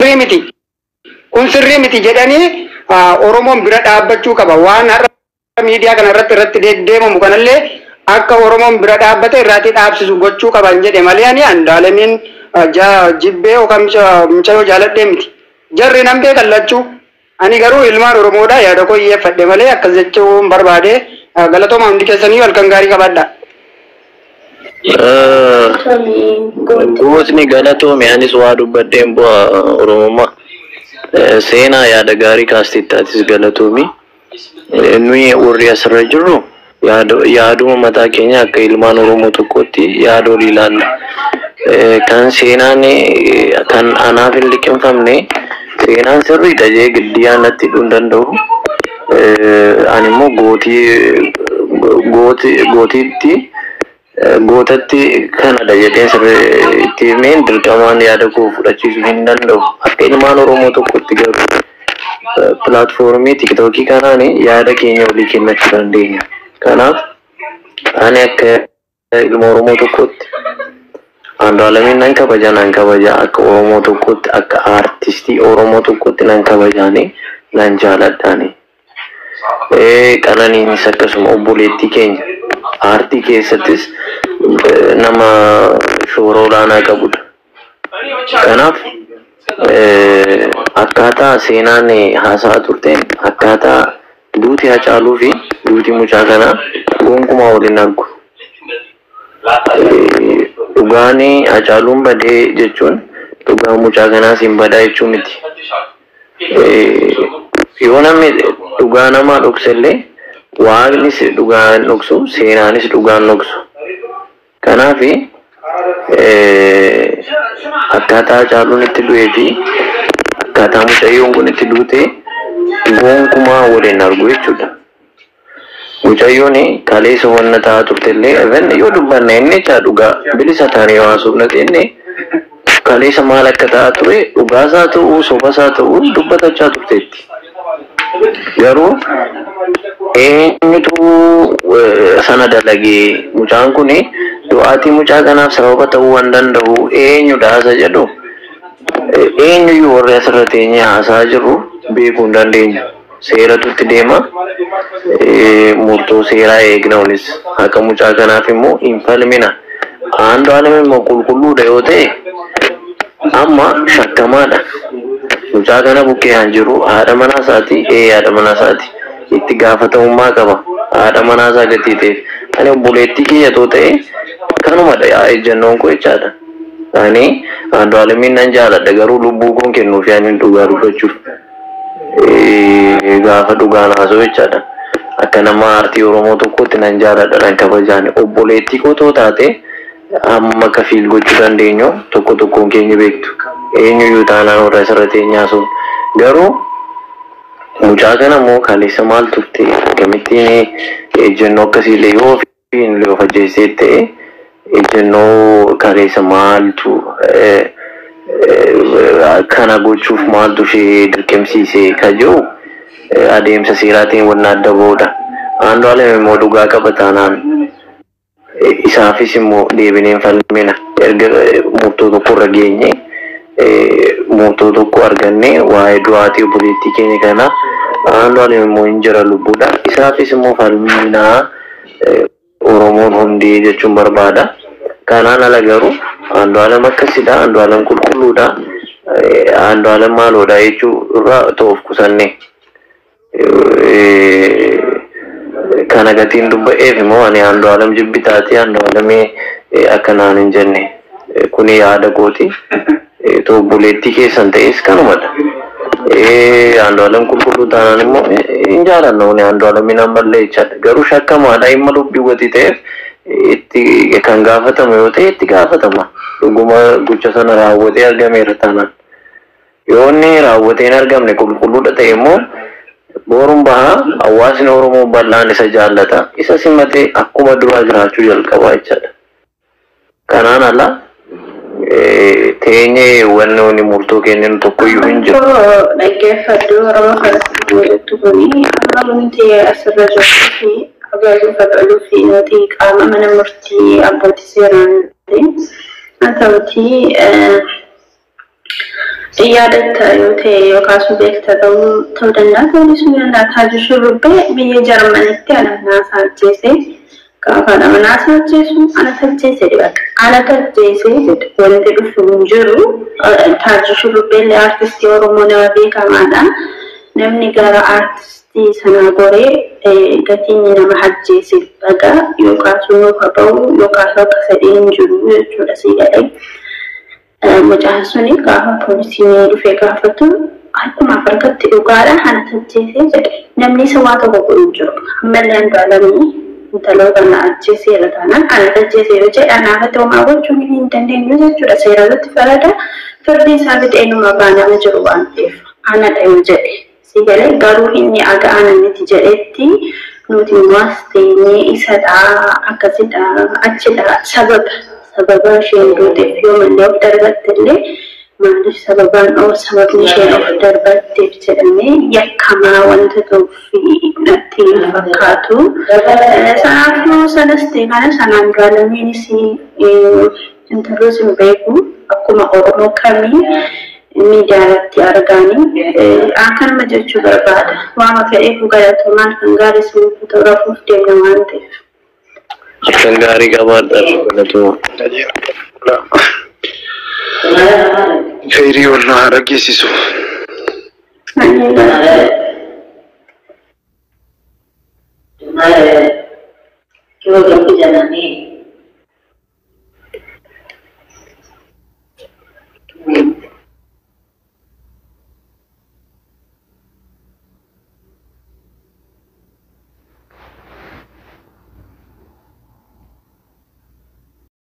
Miti. Kun sirrii miti jedhanii Oromoon bira dhaabbachuu qaba. Waan har'a miidiyaa kana irratti deddeemamu kanallee akka Oromoon bira dhaabbate irraatti dhaabsisu gochuu qaban jedhe malee ani Andu'aalemiin jibbee yookaan mucayyoo jaaladhee miti. Jarri nan beekan lachuu. Ani garuu ilmaan Oromoodha, yaada koo xiyyeeffadhe malee akkas jechuun barbaade. Galatooma, hundi keessanii halkan gaarii qabadha. Gootni galatoome, anis waa dubbadheen bu'a Oromummaa. Seenaa yaada gaarii kaasteettaatis galatoomi. Nuyi warri asirra jirru yaaduma mataa keenya akka ilmaan Oromoo tokkootti yaada olii ilaalla. Kan seenaan kan anaaf hin liqimfamne, seenaan sirriidha jee giddiyaan natti hidhuu hin danda'u. Ani immoo gootii gootiitti gootatti kanadha jedheen sirrii itti himeen dirqamaan yaada koo fudhachiisuu hin danda'u. Akka ilmaan Oromoo tokkotti garuu platform TikTokii kanaan yaada keenya olii kennachuu dandeenya. Kanaaf ani akka ilma Oromoo tokkotti Andu'aalamiin nan kabaja, nan kabaja. Akka Oromoo tokkotti, akka aartistii Oromoo tokkotti nan kabajaani, nan jaaladhaani. Qananiinis akkasuma obboleettii keenya aartii keessattis nama shoora olaanaa qabudha. Kanaaf akkaataa seenaan haasa'aa turteen akkaataa duuti Hacaaluu fi duuti mucaa kanaa gonkumaa waliin argu. Dhugaan Hacaaluun badee jechuun dhugaan mucaa kanaas hin badaa jechuu miti. Yoo namni dhugaa namaa dhoksellee Waaqnis dhugaa hin dhoksu, seenaanis dhugaa hin dhoksu. Kanaaf akkaataa Hacaaluun itti du'ee fi akkaataa mucayyoon kun itti duute gonkumaa waliin argu jechuudha. Mucayyoon kaleessa wanna ta'aa turtellee, even yoo dubbanne inni jecha dhugaa bilisa taanee yoo haasofna ta'e, kaleessa maal akka ta'aa ture dhugaasaa ta'uu sobasaa ta'uu dubbatachaa turteetti. Garuu eenyutu sana dalagee, mucaan kun du'aatii mucaa kanaaf sababa ta'uu waan danda'u eenyudha isa jedhu eenyuyyuu warri asirra teenyee haasaa jirru beekuu hin dandeenyu. Seeratu itti deema. Murtoo seeraa eegna, olis haqa mucaa kanaaf immoo hin falmina. Andu'aalem immoo qulqulluudha yoo ta'e amma shakkamaadha. Mucaa kana bukkee kan jiru haadha manaa isaati. Ee, haadha manaa isaati. Itti gaafatamummaa qaba. Haadha manaa isaa gatii ta'eef. Ani obboleettii kiyyatoo ta'e kanumadha yaa ejjennoon koo jechaadha. Ani Andu'aalemiin nan jaaladha, garuu lubbuu koon kennuufi ani dhugaa dubbachuuf. Gaafa dhugaan haasa'u jechaadha. Akka nama aartii Oromoo tokkootti nan jaaladha, nan kabajaani. Obboleettii koo taate amma akka feel gochuu dandeenyu tokko tokkoon keenya beektu. Eenyuyyuu taanaan warra asirra teenye haasa'u. Garuu mucaa kana immoo kaleessa maal turte, akkamittiin ejjennoo akkasiillee yoo ofiin illee of ajjeesee ta'e, ejjennoo kaleessa maaltu kana gochuuf maaltu ishee dirqamsiise ka jiru adeemsa seeraatiin wanna adda ba'udha. Andu'aalem immoo dhugaa qaba taanaan isaafis immoo deebineen falmina. Erga murtoo tokko irra geenye, murtoo tokko arganne, waa'ee du'aatii obboleettii keenya kana Andu'aalem immoo hin jira lubbuudha. Isaafis immoo falminaa Oromoon hundee jechuun barbaada. Kanaan ala garuu Andu'aalem akkasidha, Andu'aalem qulqulluudha, Andu'aalem maaloodha jechuu irraa ta'uuf qusanne. Kana gatiin dubba'eef immoo ani Andu'aalem jibbitaati, Andu'aalemii akka naan hin jenne, kuni yaada kooti. Obboleettii keessan ta'es kanumadha. Andu'aalem qulqulluu taanaan immoo hin jaalanna, kuni Andu'aalemiin ammallee jechaadha. Garuu shakkamaadha, dhimma dubbii gatii ta'eef itti kan gaafatamu yoo ta'e itti gaafatama. Dhuguma gocha sana raawwatee argameera taanaan. Yoo inni raawwatee hin argamne, qulqulluudha ta'e immoo boruun bahaa hawaasni Oromoo bal'aan isa jaallata. Isa simatee akkuma duraa jiraachuu jalqaba jechaadha. Kanaan ala teenyee wanni wanni murtoo kenninu tokkoyyuu hin jiru. Dhaggeeffadhu, Oromoo kanatti jettu kuni amma wanti asirra jiruu fi abaluu fagaluu fi nuti qaama mana murtii abbootii seeraan haa ta'utii. Yaadatta yoo ta'e yookaas beekta ta'uu danda'a. Ta'uunis ni danda'a. Taajuu Shurrubbee biyya Jarmanitti ana manaasaa ajjeese. Gaafa ana manaasaa ajjeesu ana ajjeese jedha. Ana ajjeese jedha. Wanti dhufu hin jiru. Taajuu Shurrubbee illee aartistii Oromoo nama beekamaadha. Namni gara aartistii sanaa goree gatiin nama ajjeese baga yookaas nuuf haa ba'u yookaas akka sadii hin jiru jechuudha si gadhee. Mucaan suni gaafa poolisiin dhufee gaafatu harkumaaf harkatti dhugaadha ana ajjeese jedhe. Namni isa waa tokko godhu hin jiru. Ammallee Andu'aalamii intaloo kana ajjeeseera taanaan ana ajjeese yoo jedhe anaafatti homaa gochuu hin dandeenyu jechuudha. Seera irratti farada firdi isaa fixeenuma baanama jiru waan ta'eef anadha yoo jedhe. Si galee garuu inni aga ana miti jedhetti nuti immoo as teenyee isadha akkasidha achidha sababa isheen duuteef yoo mallee of darbatte illee maaliif sababaan oo sababni isheen of darbatteef jedhamee yakkamaa wanta ta'uuf natti hin fakkaatu. Sanaafuu sanas ta'e kana sanaan Andu'aalamiinis intaloos hin beeku akkuma Oromoo kamii miidiyaa irratti argaanii akkanuma jechuu barbaada. Waama fedheef galatoomaan kan gaarii sun rafuuf deemna waan ta'eef. Halkan gaarii qabaadhaa galatoomaa. Khayrii wal haa dhageessisu. Manneen.